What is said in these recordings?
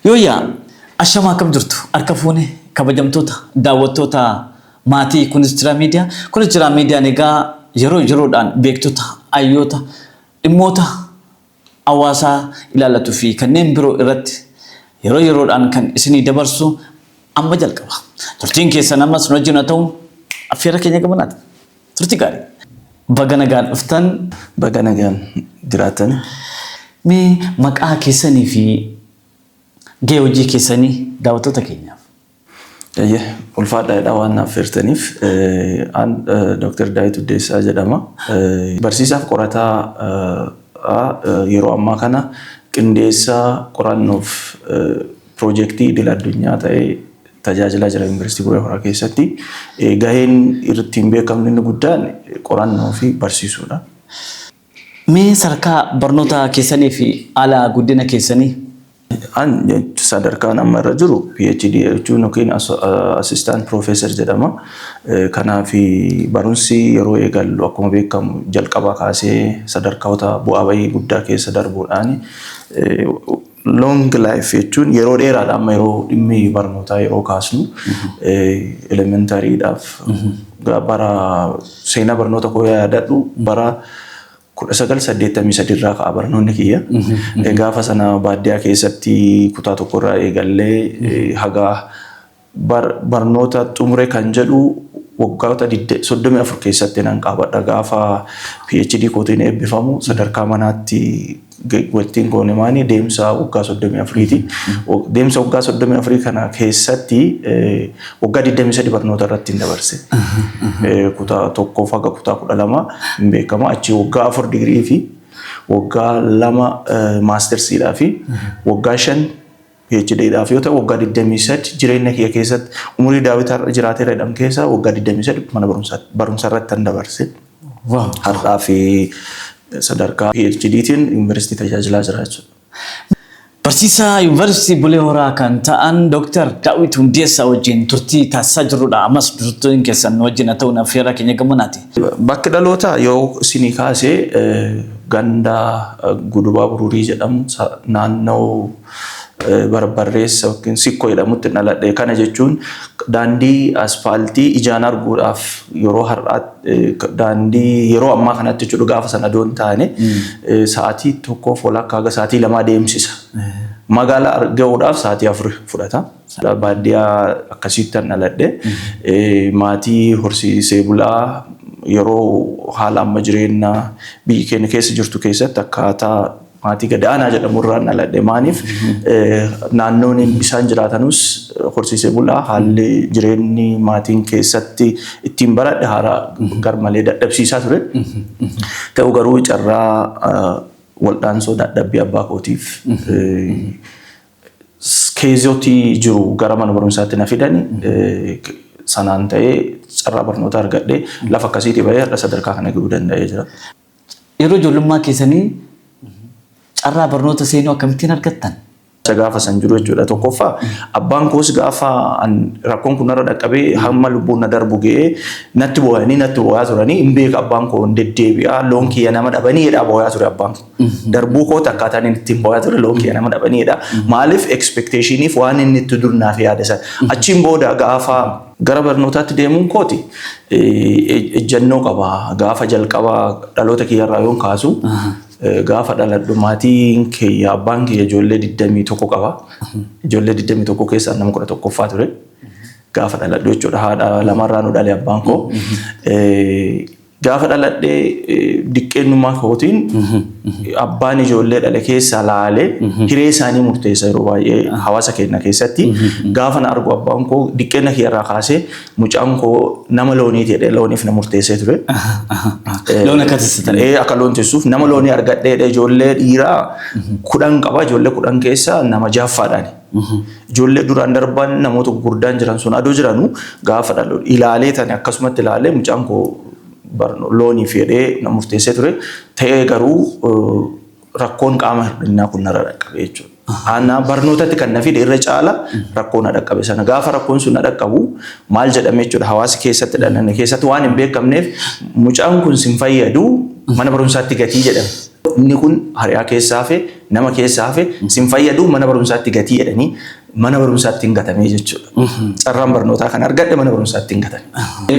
Yooyyaa ashamaa, akkam jirtu? Harka fuune, kabajamtoota daawwattoota maatii Kunis Jira Miidiyaa. Kunis Jira Miidiyaan egaa yeroo yeroodhaan beektota, hayyoota, dhimmoota hawaasaa ilaallatu fi kanneen biroo irratti yeroo yeroodhaan kan isinii dabarsu amma jalqaba. Turtiin keessan ammas nu wajjin haa ta'u affeera keenya gamanaati. Turtii gaarii. Baga nagaan dhuftan. Baga nagaan jiraatan. Mee maqaa keessanii fi gahee hojii keessanii daawwattoota keenyaaf. Eeyyee, ulfaadhaadha waan naaf affeertaniif. An Dr. Daawit Uddeessaa jedhama. Barsiisaaf qorataa, yeroo ammaa kana qindeessaa qorannoof piroojeektii idil addunyaa ta'ee tajaajilaa jira Yuunivarsiitii Bulee Horaa keessatti. Gaheen ittiin beekamnu inni guddaan qorannoo fi barsiisuudha. Mee sadarkaa barnoota keessanii fi haala guddina keessanii? An sadarkaan amma irra jiru PhD jechuun yookiin assistant professor jedhama. Kanaaf barumsi yeroo eegallu akkuma beekamu jalqabaa kaasee sadarkaawota bu'aa bahii guddaa keessa darbuudhaan, long life jechuun yeroo dheeraadha. Amma yeroo dhimmi barnootaa yeroo kaasnu, elementarydhaaf bara seenaa barnoota koo yaadadhu, bara 1983 irraa ka'a barnoonni kiyya. Gaafa sana baadiyyaa keessatti kutaa tokkorraa eegallee haga barnoota xumure kan jedhu waggoota 34 keessatti nan qabadha. Gaafa PhD kootiin eebbifamu sadarkaa manaatti walittiin goone maani deemsa waggaa 34ti. Deemsa waggaa 34 kana keessatti waggaa 23 barnoota irratti hin dabarse. Kutaa tokkoof haga kutaa 12 hin beekama. Achi waggaa 4 digirii fi waggaa 2 mastersiidhaa fi waggaa 5 PhDdhaaf yoo ta'u, waggaa 23 jireenya kiyya keessatti, umurii Daawit har'a jiraateera jedhamu keessa waggaa 23 mana barumsaa irratti kan dabarse. Har'aa fi sadarkaa PhDtiin yuunivarsiitii tajaajilaa jira jechuudha. Barsiisaa Yuunivarsiitii Bulee Horaa kan ta'an Dooktar Daawit Hundeessaa wajjin turtii taasisaa jirrudha. Ammas turtiin keessan wajjin haa ta'uun affeerraa keenya gammanaati. Bakki dhalootaa yoo isinii kaasee, ganda Gudubaa Buruurii jedhamu, naannoo Barbarreessa yookiin Sikkoo jedhamutti dhaladhe. Kana jechuun daandii aspaaltii ijaan arguudhaaf yeroo har'aa, daandii yeroo ammaa kanatti jechuudha, gaafa sana adoon taane sa'aatii tokkoof walakkaa haga sa'aatii 2 deemsisa. Magaalaa gahuudhaaf sa'aatii 4 fudhata. Baadiyyaa akkasitti dhaladhe. Maatii horsiisee bulaa, yeroo haala amma jireenya biyyi keenya keessa jirtu keessatti akkaataa maatii gad aanaa jedhamu irraan dhaladhe. Maaniif naannoon isaan jiraatanus horsiisee bulaa, haalli jireenyi maatiin keessatti ittiin baradhe haala garmalee dadhabsiisaa ture. Ta'u garuu carraa waldhaansoo dadhabbii abbaa kootiif keezootii jiru gara mana barumsaatti na fidani, sanaan ta'ee carraa barnoota argadhee lafa akkasiitii bahee har'a sadarkaa kana gahuu danda'ee jira. Yeroo ijoollummaa keessanii carraa barnoota seenuu akkamittiin argattan? Gaafa san jiru jechuudha. Tokkoffaa, abbaan koos gaafa rakkoon kun narra dhaqqabee hamma lubbuun na darbu ga'ee natti boo'anii, natti boo'aa turanii hin beeka. Abbaan koo hin deddeebi'aa, "Loon kiyya nama dhabanii," jedhaa boo'aa ture abbaan koo. Darbuu kooti akkaataan inni ittiin boo'aa ture, "Loon kiyya nama dhabanii," jedha. Maaliif expectationiif waan inni itti dur naaf yaada sana. Achiin booda gaafa gara barnootaatti deemuun kooti ejjennoo qaba. Gaafa jalqaba dhaloota kiyyarraa yoon kaasu, gaafa dhaladhu maatiin kiyya, abbaan kiyya ijoollee 21 qaba. Ijoollee 21 keessaa nama 11ffaa ture. Gaafa dhaladhu jechuudha. Haadha lamarraa nu dhale abbaan koo. Gaafa dhaladhee diqqeennummaa kootiin abbaan ijoollee dhale keessaa laalee hiree isaanii murteessa yeroo baay'ee hawaasa keenya keessatti. Gaafa na argu abbaan koo diqqeenna kiyyarraa kaasee mucaan koo nama looniiti jedhee looniif na murteessee ture. Loon akka tissitan. Ee, akka loon tissuuf nama loonii argadhee, ijoollee dhiiraa 10 qaba. Ijoollee 10 keessaa nama jahaffaadhaani. Ijoollee duraan darban namoota gurguddaan jiran sun adoo jiranu, gaafa dhalu ilaalee tani akkasumatti ilaalee mucaan koo looniif jedhee na murteessee ture. Ta'ee garuu rakkoon qaama hir'innaa kun narra dhaqqabe jechuudha. Ana barnootatti kan na fide irra caala rakkoo na dhaqqabe sana. Gaafa rakkoon sun na dhaqqabu maal jedhame jechuudha, hawaasa keessatti dhalanne keessatti waan hin beekamneef, "Mucaan kun sin fayyadu, mana barumsaatti gatii," jedhame. Inni kun hariyaa keessaa hafe, nama keessaa hafe, sin fayyadu, mana barumsaatti gatii jedhanii mana barumsaatti hin gatamee jechuudha. Carraan barnootaa kan argadhe mana barumsaatti hin gatame.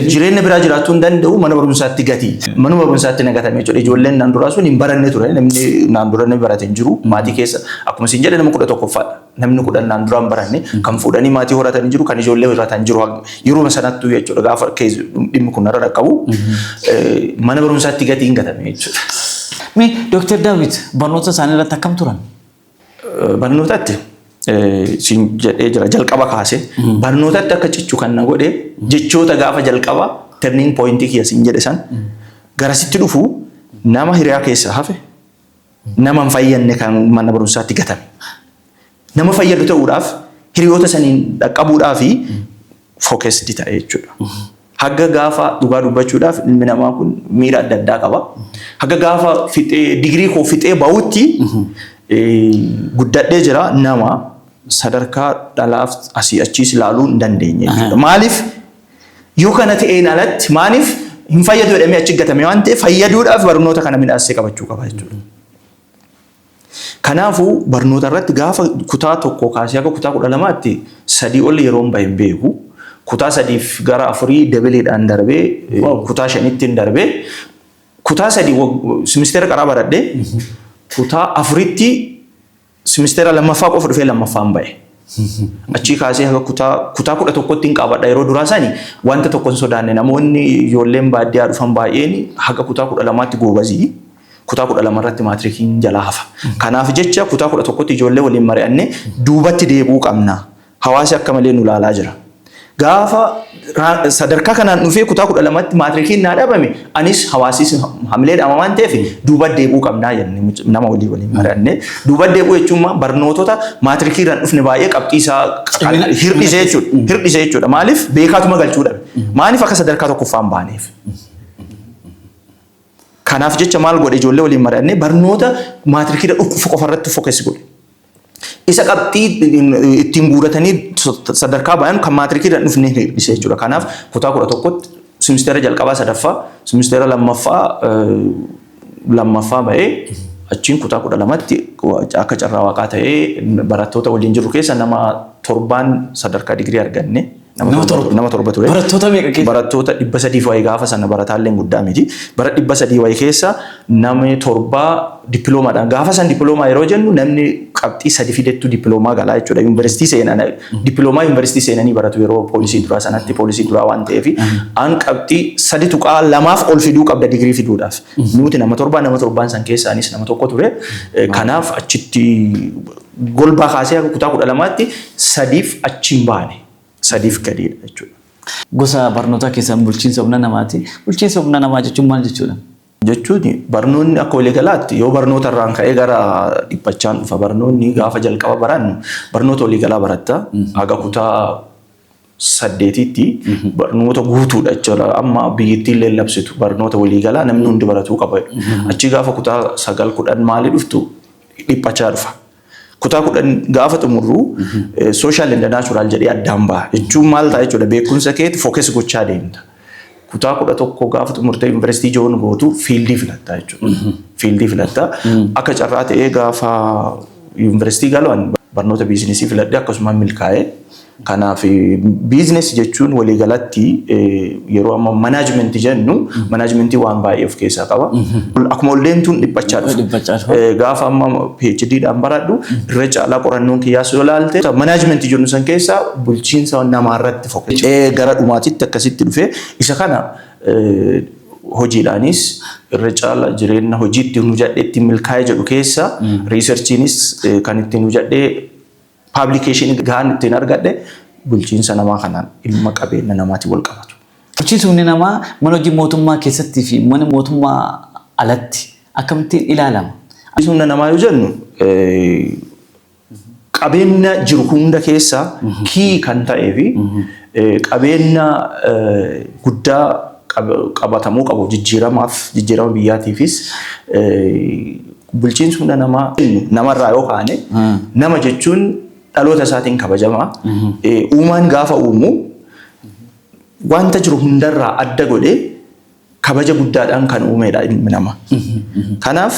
Jireenya biraa jiraachuu hin danda'u, mana barumsaatti gatii. Mana barumsaatti na gatame jechuudha. Ijoolleen naan duraa sun hin baranne ture. Namni naan dura namni barate hin jiru. Maatii keessa akkuma isin jedhe nama 11ffaadha. Namni 10 naan dura hin baranne, kan fuudhanii maatii horatan jiru, kan ijoollee horatan jiru yeroo sanattuu jechuudha, gaafa dhimmi kun narra dhaqqabu mana barumsaatti gatii hin gatame jechuudha. Mee Dooktar Daawit barnoota isaanii irratti akkam turan? Barnootatti siin jedhee jira jalqaba kaase. Barnootatti akka cichu kan na godhe jechoota gaafa jalqaba turning point kiyya siin jedhe san garasitti dhufu, nama hiriyaa keessa hafe, nama hin fayyadne, kan mana barumsaatti gatame. Nama fayyadu ta'uudhaaf, hiriyoota saniin dhaqqabuudhaaf focused ta'e jechuudha. Haga gaafa, dhugaa dubbachuudhaaf, ilmi namaa kun miira adda addaa qaba. Haga gaafa fixee digirii koo fixee bahutti guddadhee jira, nama sadarkaa dhalaaf asii achiis ilaaluu hin dandeenye jechuudha. Maaliif yoo kana ta'een alatti, maaliif hin fayyadu jedhamee achi gatame waan ta'eef, fayyaduudhaaf barnoota kana midhaassee qabachuu qaba jechuudha. Kanaafuu barnoota irratti gaafa kutaa 1 kaasee akka kutaa 12tti 3 ol yeroon bahe hin beeku. Kutaa sadiif gara afurii dabaleedhaan darbee, kutaa shanitti hin darbee, kutaa 3 simisteera qaraa baradhee, kutaa afuritti simisteera lammaffaa qofa dhufee lammaffaan bahe. Achii kaasee haga kutaa 11tti hin qabadha. Yeroo duraa sani wanta tokko hin sodaanne. Namoonni ijoolleen baadiyyaa dhufan baay'een haga kutaa 12tti goobazii. Kutaa 12 irratti maatirikiin jalaa hafa. Kanaaf jecha kutaa 11tti ijoollee waliin mari'annee duubatti deebi'uu qabna. Hawaasi akka malee nu ilaalaa jira. Gaafa sadarkaa kanaan dhufee kutaa 12tti maatirikiin naa dhabame, anis hawaasis hamilee dhama waan ta'eef duuba deebi'uu qabnaa jenne. Nama walii waliin mari'annee duuba deebi'uu jechuun barnootota maatirikii irraan dhufne baay'ee qabxii isaa hir'isee jechuudha. Hir'isee jechuudha. Maaliif beekaatuma galchuu dhabe. Maaliif akka sadarkaa tokkoffaan baaneef. Kanaaf jecha maal godhe? Ijoollee waliin mari'annee barnoota maatirikii dhufu qofa irratti focus godhe. Isa qabxii ittiin guuratanii sadarkaa bayan kan maatirikii irra dhufne hir'ise jechuudha. Kanaaf kutaa 11tti simisteera jalqabaa sadaffaa, simisteera lammaffaa lammaffaa bahee, achiin kutaa 12tti akka carraa waaqaa ta'ee barattoota waliin jiru keessa nama torbaan sadarkaa digirii arganne. Nama torba. Nama torba ture. Barattoota meeqa keessa? Barattoota 300 wayii gaafa sana, barataallee guddaa miti. Bara 300 wayii keessa namni torbaa dippiloomaadhaan, gaafa san dippiloomaa yeroo jennu namni qabxii 3 fidettu dippiloomaa galaa jechuudha. Yuunivarsiitii seenan, dippiloomaa yuunivarsiitii seenanii baratu yeroo poolisii duraa sanatti, poolisii duraa waan ta'eef an qabxii 3.2f ol fiduu qabda digirii fiduudhaaf. Nuti nama torbaa, nama torbaan san keessa anis nama tokko ture. Kanaaf achitti golbaa kaasee akka kutaa 12tti sadiif achiin baane. Sadiif gadiidha jechuudha. Gosa barnootaa keessaan bulchiinsa humna namaati. Bulchiinsa humna namaa jechuun maal jechuudha? Jechuun barnoonni akka waliigalaatti yoo barnoota irraan ka'ee gara dhiphachaan dhufa. Barnoonni gaafa jalqaba barannu barnoota waliigalaa baratta. Haga kutaa saddeetitti barnoota guutuudha jechuudha. Amma biyyattiin illee labsitu barnoota waliigalaa namni hundi baratuu qaba. Achi gaafa kutaa 9, 10 maali dhuftu dhiphachaa dhufa. Kutaa 10 gaafa xumurru social and natural jedhee addaan baha. Jechuun maal ta'a jechuudha, beekumsa keetti focus gochaa deemta. Kutaa 11 gaafa xumurtee yuunivarsiitii join gootu field filatta jechuudha. Field filatta. Akka carraa ta'ee gaafa yuunivarsiitii galu barnoota business filadhee akkasuma milkaa'ee. Kanaaf business jechuun waliigalatti yeroo amma management jennu management waan baay'ee of keessaa qaba. Akkuma ol deemtuun dhiphachaa dhufa. Dhiphachaa dhufa. Gaafa amma PhD dhaan baradhu irra caalaa qorannoon kiyyaas yoo ilaalte management jennu san keessaa bulchiinsa namaa irratti focus. Gara dhumaatitti akkasitti dhufe. Isa kana hojiidhaanis irra caala jireenya hojii ittiin hojjedhee ittiin milkaa'ee jedhu keessa, researchiinis kan ittiin hojjedhee publication gahaan ittiin argadhe bulchiinsa namaa kanaan ilma qabeenya namaatiin wal qabatu. Bulchiinsi humni namaa mana hojii mootummaa keessattii fi mana mootummaa alatti akkamittiin ilaalama? Humna namaa yoo jennu qabeenya jiru hunda keessa key kan ta'ee fi qabeenya guddaa qabatamuu qabu jijjiiramaaf, jijjiirama biyyaatiifis bulchiinsi humna namaa, namarraa yoo kaane, nama jechuun dhaloota isaatiin kabajama. Uumaan gaafa uumu wanta jiru hundarraa adda godhee Kabaja guddaadhaan kan uumedha ilmi namaa. Kanaaf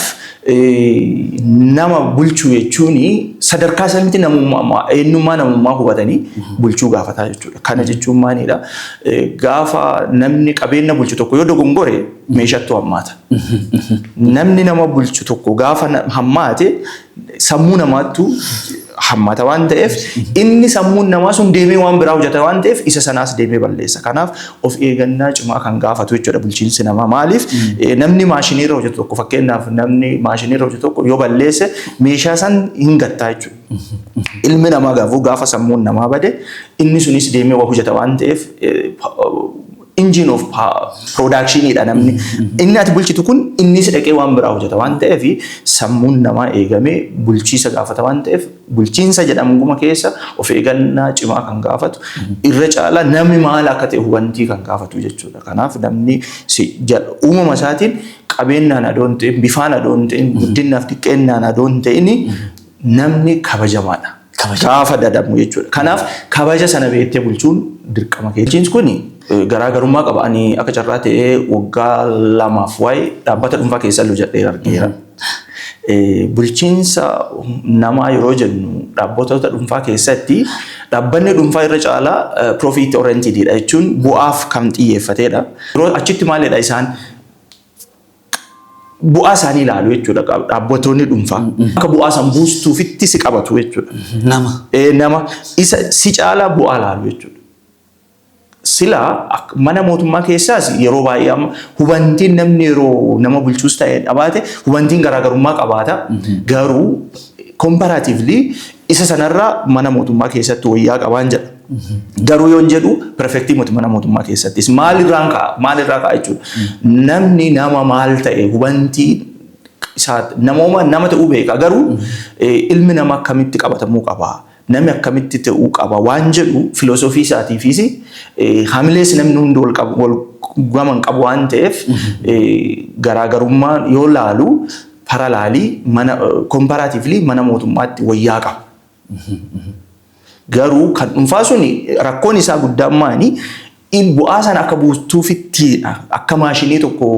nama bulchuu jechuun sadarkaa sanitti namummaa, eenyummaa namummaa hubatanii bulchuu gaafataa jechuudha. Kana jechuun maalidha? Gaafa namni qabeenya bulchu tokko yoo dogongore, meeshattu hammaata. Namni nama bulchu tokko gaafa hammaate, sammuu namaattu hammata waan ta'eef, inni sammuun namaa sun deemee waan biraa hojjeta waan ta'eef, isa sanaas deemee balleessa. Kanaaf of eegannaa cimaa kan gaafatu jechuudha bulchiinsi namaa. Maaliif, namni maashiniirra hojjetu tokko, fakkeenyaaf namni maashiniirra hojjetu tokko yoo balleesse, meeshaa san hin gattaa jechuudha. Ilmi namaa gaafa sammuun namaa bade, inni sunis deemee waa hojjeta waan ta'eef, engine of productionidha namni. Inni ati bulchitu kun innis dhaqee waan biraa hojjeta waan ta'eef, sammuun namaa eegamee bulchiisa gaafata waan ta'eef, bulchiinsa jedhamu guma keessa of eegannaa cimaa kan gaafatu, irra caalaa namni maal akka ta'e hubantii kan gaafatu jechuudha. Kanaaf namni uumama isaatiin qabeenyaan adoo hin ta'in, bifaan adoo hin ta'in, guddinaaf xiqqeennaan adoo hin ta'in, namni kabajamaadha. Gaafa dadamu jechuudha. Kanaaf kabaja sana beektee bulchuun dirqama keessa. Bulchiinsi kun garaagarummaa qaba. Ani akka carraa ta'ee waggaa 2f waa'ee dhaabbata dhuunfaa keessa hojjedhee argeera. Bulchiinsa namaa yeroo jennu, dhaabbattoota dhuunfaa keessatti dhaabbanni dhuunfaa irra caalaa profit orientedidha jechuun bu'aaf kan xiyyeeffatedha. Yeroo achitti maalidha, isaan bu'aa isaanii ilaalu jechuudha dhaabbattoonni dhuunfaa. Akka bu'aa san buustuufitti si qabatu jechuudha. Nama. Nama isa si caalaa bu'aa ilaalu jechuudha. Silaa mana mootummaa keessaas yeroo baay'ee amma hubantiin namni yeroo nama bulchuus ta'e dhabaate hubantiin garaagarummaa qabaata. Garuu comparatively isa sanarraa mana mootummaa keessatti wayyaa qabaan jedha. Garuu yoon jedhu perfect miti mana mootummaa keessattis. Maalirraan ka'a jechuudha. Namni nama maal ta'e, hubantii isaa namooma nama ta'uu beeka, garuu ilmi nama akkamitti qabatamuu qaba, namni akkamitti ta'uu qaba waan jedhu filoosofii isaatiifis hamilees namni hundi wal qabu wal gaman qabu waan ta'eef, garaagarummaa yoo laalu parallelly mana comparatively mana mootummaatti wayyaa qaba. Garuu kan dhuunfaa suni rakkoon isaa guddaan maani? In bu'aa sana akka buustuufittidha. Akka maashinii tokko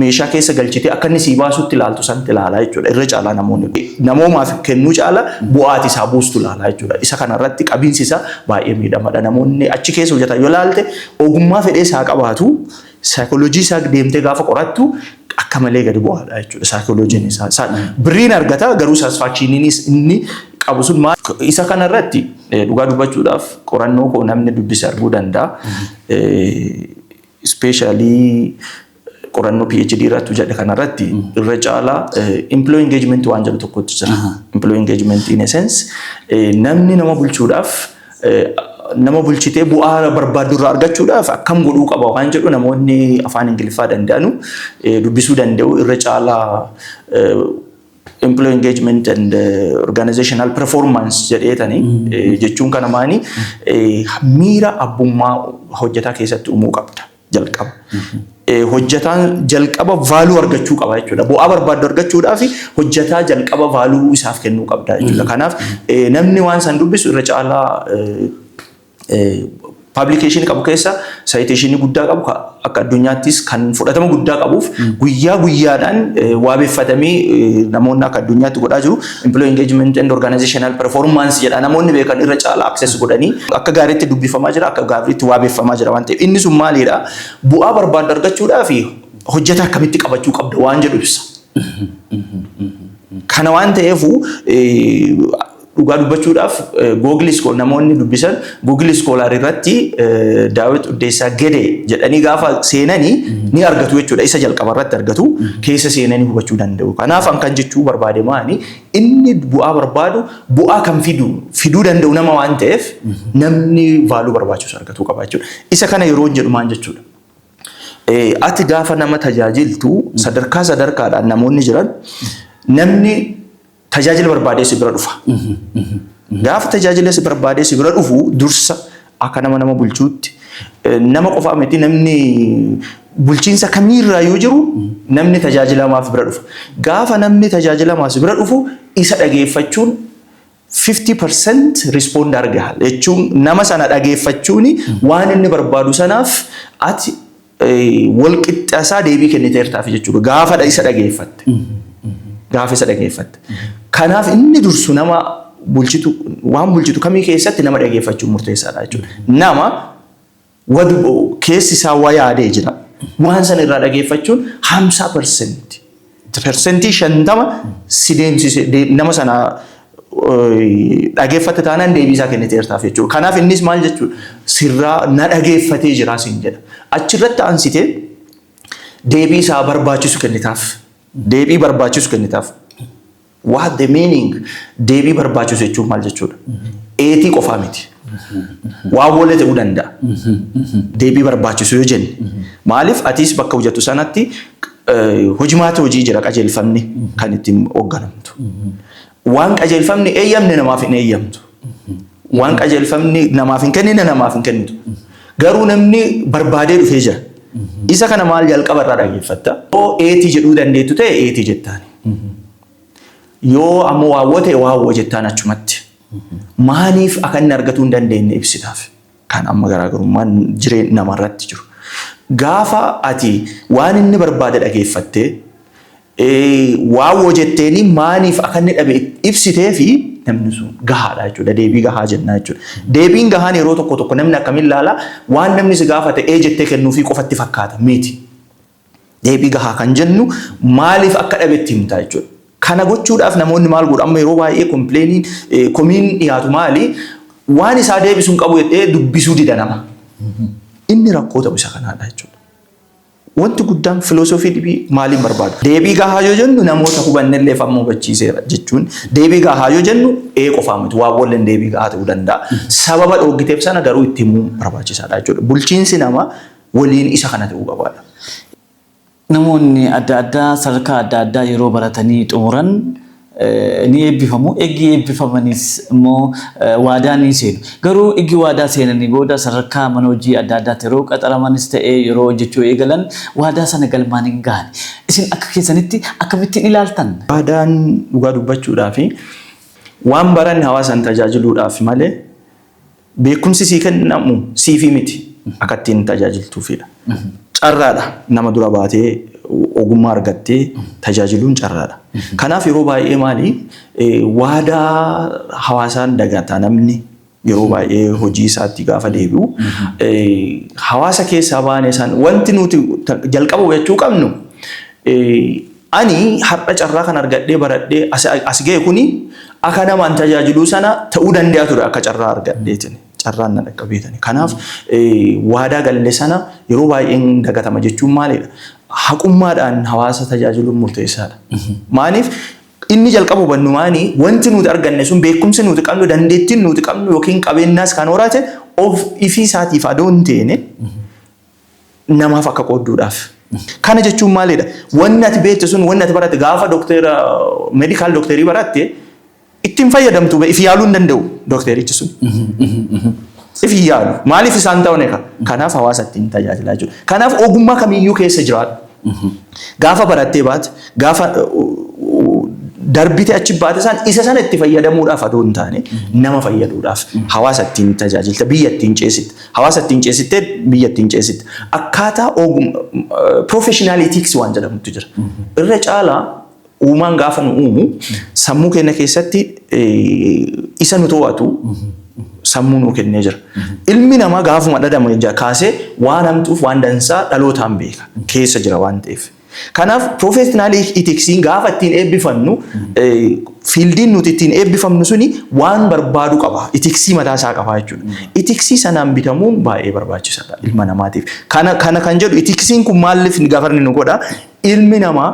meeshaa keessa galchitee akka inni sii baasutti ilaaltu sanatti ilaalaa jechuudha. Irra caalaa namoonni namoomaaf kennuu caala bu'aati isaa buustu ilaalaa jechuudha. Isa kanarratti qabiinsi isaa baay'ee miidhamaadha. Namoonni achi keessa hojjetan yoo ilaalte, ogummaa fedhee isaa qabaatu, saayikooloojii isaa deemtee gaafa qorattu akka malee gadi bu'aadha jechuudha saayikooloojiin isaa. Birriin argata, garuu satisfactioniinis inni qabu sun maal? Isa kanarratti dhugaa dubbachuudhaaf qorannoo koo namni dubbise arguu danda'a. Especially qorannoo PhD irratti jedhe kanarratti irra caalaa employee engagement waan jedhu tokkotu jira. Employee engagement in a sense, namni nama bulchuudhaaf, nama bulchitee bu'aa barbaaddu irraa argachuudhaaf akkam godhuu qaba waan jedhu, namoonni afaan Ingiliffaa danda'anu dubbisuu danda'u, irra caalaa employee engagement and organizational performance jedheetanii. Jechuun kana maani, miira abbummaa hojjetaa keessatti uumuu qabda jalqaba. Hojjetaan jalqaba value argachuu qaba jechuudha. Bu'aa barbaaddu argachuudhaaf hojjetaa jalqaba value isaaf kennuu qabda jechuudha. Kanaaf namni waan san dubbisu irra caalaa publication qabu keessa citation guddaa qabu, akka addunyaattis kan fudhatama guddaa qabuuf, guyyaa guyyaadhaan waabeeffatamee namoonni akka addunyaatti godhaa jiru. Employee engagement and organizational performance jedha. Namoonni beekan irra caalaa access godhanii akka gaariitti dubbifamaa jira, akka gaariitti waabeeffamaa jira waan ta'eef, inni sun maalidha, bu'aa barbaaddu argachuudhaaf hojjetaa akkamitti qabachuu qabda waan jedhu ibsa. Kana waan ta'eefu, dhugaa dubbachuudhaaf Google Scholar, namoonni dubbisan Google Scholar irratti Daawit Uddeessaa Gede jedhanii gaafa seenanii ni argatu jechuudha. Isa jalqaba irratti argatu, keessa seenanii hubachuu danda'u. Kanaaf an kan jechuu barbaade maani, inni bu'aa barbaadu bu'aa kan fiduu danda'u nama waan ta'eef, namni value barbaachisu argatuu qaba jechuudha. Isa kana yeroo jedhu maal jechuudha? Ati gaafa nama tajaajiltu, sadarkaa sadarkaadhaan namoonni jiran, namni tajaajila barbaadee si bira dhufa. Gaafa tajaajila si barbaadee si bira dhufu, dursa akka nama nama bulchuutti, nama qofaa miti, namni bulchiinsa kamiirraa yoo jiru namni tajaajilamaaf bira dhufa. Gaafa namni tajaajilamaaf bira dhufu, isa dhageeffachuun 50% respond argaa jechuun, nama sana dhageeffachuun waan inni barbaadu sanaaf ati Wal qixxaasaa deebii kenniteertaaf jechuudha. Gaafa isa dhageeffatte. Gaafa isa dhageeffatte. Kanaaf inni dursu nama bulchitu, waan bulchitu kamii keessatti nama dhageeffachuun murteessaadha jechuudha. Nama wadu keessi isaa waa yaadee jira. Waan sana irraa dhageeffachuun 50%. 50% si deemsise nama sana dhageeffatte taanaan deebii isaa kenniteertaaf jechuudha. Kanaaf innis maal jechuudha? Sirraa na dhageeffatee jira siin jedha. Achirratti aansitee deebii isaa barbaachisu kennitaaf. Deebii barbaachisu kennitaaf. What the meaning deebii barbaachisu jechuun maal jechuudha? Eetii qofaa miti. Waan wole ta'uu danda'a. Deebii barbaachisu yoo jenne. Maaliif atis bakka hojjettu sanatti hojimaata hojii jira, qajeelfamni kan ittiin hoogganamtu. Waan qajeelfamni eeyyamne namaaf hin eeyyamtu. Waan qajeelfamni namaaf hin kennine namaaf hin kennitu. Garuu namni barbaadee dhufee jira. Isa kana maal jalqaba irraa dhageeffatta? Yoo eetii jedhuu dandeettu ta'e eetii jettaani. Yoo ammoo waawwoo ta'e waawwoo jettaan achumatti. Maaliif akka inni argatuu hin dandeenye ibsitaaf. Kan amma garaagarummaan jireenya namarratti jiru. Gaafa ati waan inni barbaade dhageeffattee, waawwoo jetteeni maaliif akka inni dhabe ibsitee fi namni sun gahaadha jechuudha. Deebii gahaa jenna jechuudha. Deebiin gahaan yeroo tokko tokko namni akkamiin ilaala? Waan namni si gaafate ee jettee kennuufii qofatti fakkaata miti. Deebii gahaa kan jennu maaliif akka dhabetti himta jechuudha. Kana gochuudhaaf namoonni maal godhu? Amma yeroo baay'ee complainiin, komiin dhiyaatu maali? Waan isaa deebisuun qabu jedhee dubbisuu dida nama. Inni rakkoo ta'u isa kanaadha jechuudha. Wanti guddaan filoosofii dhibii maaliin barbaadu? Deebii gahaa yoo jennu namoota hubannellee amma hubachiiseera jechuun, deebii gahaa yoo jennu ee qofaa miti, waan walleen deebii gahaa ta'uu danda'a. Sababa dhoogiteef sana garuu itti himuun barbaachisaadha jechuudha. Bulchiinsi namaa waliin isa kana ta'uu qabaadha. Namoonni adda addaa sadarkaa adda addaa yeroo baratanii xumuran ni eebbifamu. Eeggi eebbifamanis immoo waadaa ni seenu. Garuu eeggi waadaa seenanii booda sadarkaa mana hojii adda addaatti yeroo qaxaramanis ta'ee yeroo hojjechuu eegalan waadaa sana galmaan hin gahan. Isin akka keessanitti akkamittiin ilaaltan? Waadaan dhugaa dubbachuudhaaf waan baranne hawaasan tajaajiluudhaaf malee beekumsi sii kennamu siifii miti, akka ittiin tajaajiltuufidha. Carraadha, nama dura baatee ogummaa argattee tajaajiluun carraadha. Kanaaf yeroo baay'ee maali, waadaa hawaasaan dagata. Namni yeroo baay'ee hojii isaatti gaafa deebi'u hawaasa keessaa baane san wanti nuti jalqaba hubachuu qabnu, ani har'a carraa kan argadhee baradhee as ga'e kuni akka namaan tajaajiluu sana ta'uu danda'a ture akka carraa argadheetin. Carraan na dhaqqabeetani. Kanaaf waadaa galle sana yeroo baay'een dagatama jechuun maalidha? Haqummaadhaan hawaasa tajaajiluun murteessaadha. Maaliif inni jalqaba hubannu maani, wanti nuti arganne sun, beekumsi nuti qabnu, dandeettiin nuti qabnu yookiin qabeenyaas kan horate of ifii isaatiif adoo hin teene namaaf akka qoodduudhaaf. Kana jechuun maalidha? Wanni ati beektu sun, wanni ati baratte, gaafa dokteera, medical doctorii baratte ittiin fayyadamtu, if yaaluu hin danda'u dokterichi sun. If yaalu. Maaliif isaan ta'u egaa? Kanaaf hawaasa ittiin tajaajilaa jiru. Kanaaf ogummaa kamiyyuu keessa jiraadhu. Gaafa barattee baate, gaafa darbite achi baate isaan isa sana itti fayyadamuudhaaf adoo hin taane nama fayyaduudhaaf hawaasa ittiin tajaajilta, biyya ittiin ceesitta. Hawaasa ittiin ceesittee biyya ittiin ceesitta. Akkaataa ogummaa professional ethics waan jedhamutu jira. Irra caalaa uumaan gaafa nu uumu sammuu keenya keessatti isa nu to'atu sammuu nuu kennee jira. Ilmi namaa gaafuma dhadhamu kaasee waan hamtuuf waan dansaa dhalootaan beeka, keessa jira waan ta'eef. Kanaaf professional ethicsiin gaafa ittiin eebbifannu, fieldiin nuti ittiin eebbifamnu suni waan barbaadu qaba. Ethicsii mataa isaa qaba jechuudha. Ethicsii sanaan bitamuun baay'ee barbaachisaadha ilma namaatiif. Kana kan jedhu, ethicsiin kun maaliif gafarni nu godha? Ilmi namaa,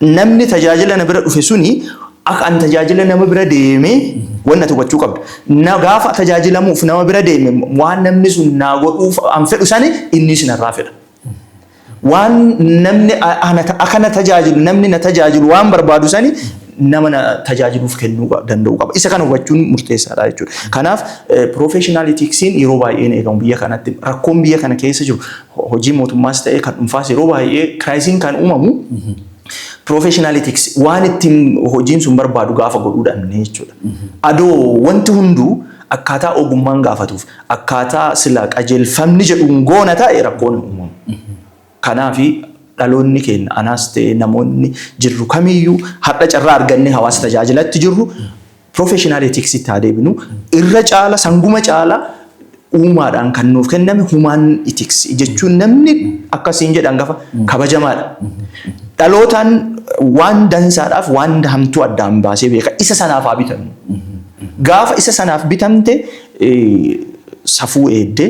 namni tajaajila na bira dhufe suni akka an tajaajila nama bira deemee wanna hubachuu qabda. Na gaafa tajaajilamuuf nama bira deeme, waan namni sun naa godhuuf an fedhu sani inni sinarraa fedha. Waan namni akka na tajaajilu, namni na tajaajilu waan barbaadu sani nama na tajaajiluuf kennuu danda'u qaba. Isa kana hubachuun murteessaadha jechuudha. Kanaaf professional ethicsiin yeroo baay'ee eegamu biyya kanatti. Rakkoon biyya kana keessa jiru, hojii mootummaas ta'ee kan dhuunfaas, yeroo baay'ee crisisiin kan uumamu professional ethics waan ittiin hojiin sun barbaadu gaafa godhuu dhabne jechuudha. Adoo wanti hunduu akkaataa ogummaan gaafatuuf, akkaataa sila qajeelfamni jedhuun goona ta'e, rakkoon uumamu. Kanaafi dhaloonni keenya, anaas ta'e namoonni jirru kamiyyuu, har'a carraa argannee hawaasa tajaajilatti jirru, professional ethics haa deebinu. Irra caala, sanguma caala, uumaadhaan kan nuuf kenname human ethics jechuun namni akkasiin jedhan gafa kabajamaadha. Dhalootaan waan dansaadhaaf waan hamtuu addaan baasee beeka. Isa sanaaf haa bitamnu. Gaafa isa sanaaf bitamte, safuu eeddee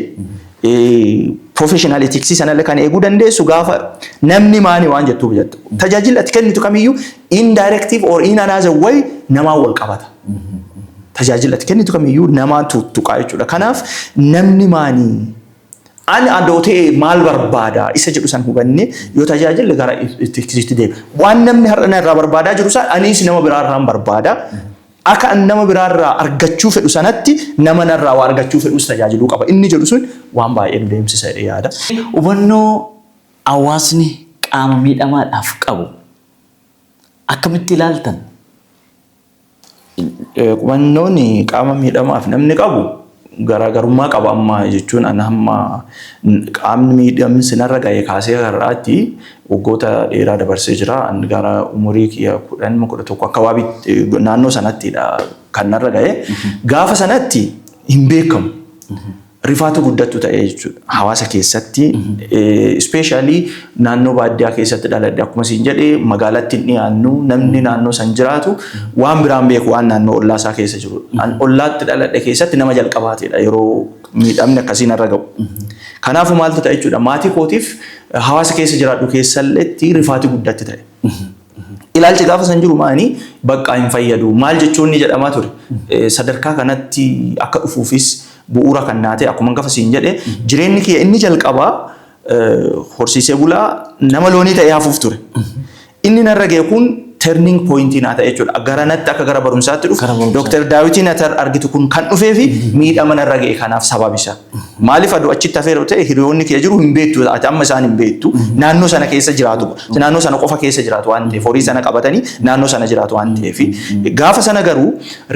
professional ethics sanallee kan eeguu dandeessu gaafa namni maani waan jettuuf jettu. Tajaajila ati kennitu kamiyyuu indirective or in another way namaan wal qabata. Tajaajila ati kennitu kamiyyuu namaan tuttuqaa jechuudha. Kanaaf namni maanii, ani adoo ta'e maal barbaada isa jedhu san hubanne yoo tajaajilli gara ethics deema. Waan namni har'a narraa barbaadaa jiru san anis nama biraarraan barbaada. Akka an nama biraarraa argachuu fedhu sanatti nama narraa waa argachuu fedhus tajaajiluu qaba. Inni jedhu sun waan baay'ee nu deemsisa jedhee yaada. Hubannoo hawaasni qaama miidhamaadhaaf qabu akkamitti ilaaltan? Hubannoon qaama miidhamaaf namni qabu garaagarummaa qaba. Amma jechuun ana hamma qaamni miidhamsi narra ga'e kaasee har'aatti waggoota dheeraa dabarsee jira. Ani gara umurii kiyya 10, 11 akka waabitti naannoo sanattidha kan narra ga'e. Gaafa sanatti hin beekamu. Rifaatu guddattu ta'e jechuudha. Hawaasa keessatti, especially naannoo baadiyyaa keessatti dhaladhe akkuma siin jedhee, magaalatti hin dhiyaannu. Namni naannoo san jiraatu waan biraan beeku, waan naannoo ollaa isaa keessa jiru. Ollaatti dhaladhe keessatti nama jalqabaatedha yeroo miidhamni akkasii narra ga'u. Kanaafuu maaltu ta'e jechuudha, maatii kootiif hawaasa keessa jiraadhu keessalleetti rifaati guddatti ta'e. Ilaalchi gaafa san jiru maani, bakka hin fayyadu maal jechuun ni jedhamaa ture. Sadarkaa kanatti akka dhufuufis bu'uura kan naate, akkuma gaafa siin jedhe, jireenyi kiyya inni jalqabaa horsiisee bulaa nama loonii ta'ee hafuuf ture. Inni narra ga'e kun turning point naa ta'e jechuudha. Gara natti akka gara barumsaatti dhufu. Dooktar Daawitiin ati argitu kun kan dhufee fi miidhama narra ga'e kanaaf sabab isa. Maaliif, aduu achitti hafeera ta'e, hiriyoonni kee jiru hin beektu, ati amma isaan hin beektu, naannoo sana keessa jiraatu, naannoo sana qofa keessa jiraatu waan ta'eef, horii sana qabatanii naannoo sana jiraatu waan ta'eef. Gaafa sana garuu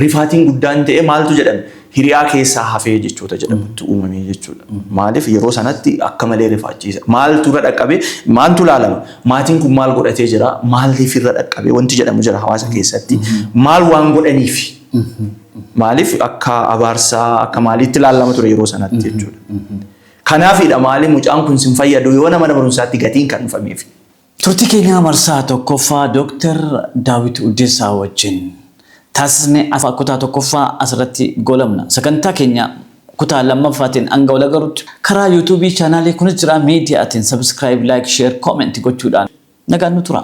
rifaatiin guddaan ta'e. Maaltu jedhame, hiriyaa keessaa hafee jechoota jedhamutti uumamee jechuudha. Maaliif, yeroo sanatti akka malee rifaachiisa. Maaltu irra dhaqqabe, maaltu ilaalama? Maatiin kun maal godhatee jira? Maaliif irra dhaqqabe? Wanti jedhamu jira hawaasa keessatti. Maal waan godhaniif? Maaliif, akka abaarsaa, akka maaliitti ilaalama ture yeroo sanatti jechuudha. Kanaafidha maali, mucaan kun sin fayyadu yoo nama barumsaatti gatiin kan dhufameef. Turtii keenya marsaa tokkoffaa Dooktar Daawit Uddeessaa wajjin taasisne kutaa tokkoffaa asirratti goolabna. Sagantaa keenya kutaa lammaffaatiin hanga wal agarutti karaa YouTube channelii Kunis Jira Miidiyaatiin subscribe, like, share, comment gochuudhaan nagaan nu tura.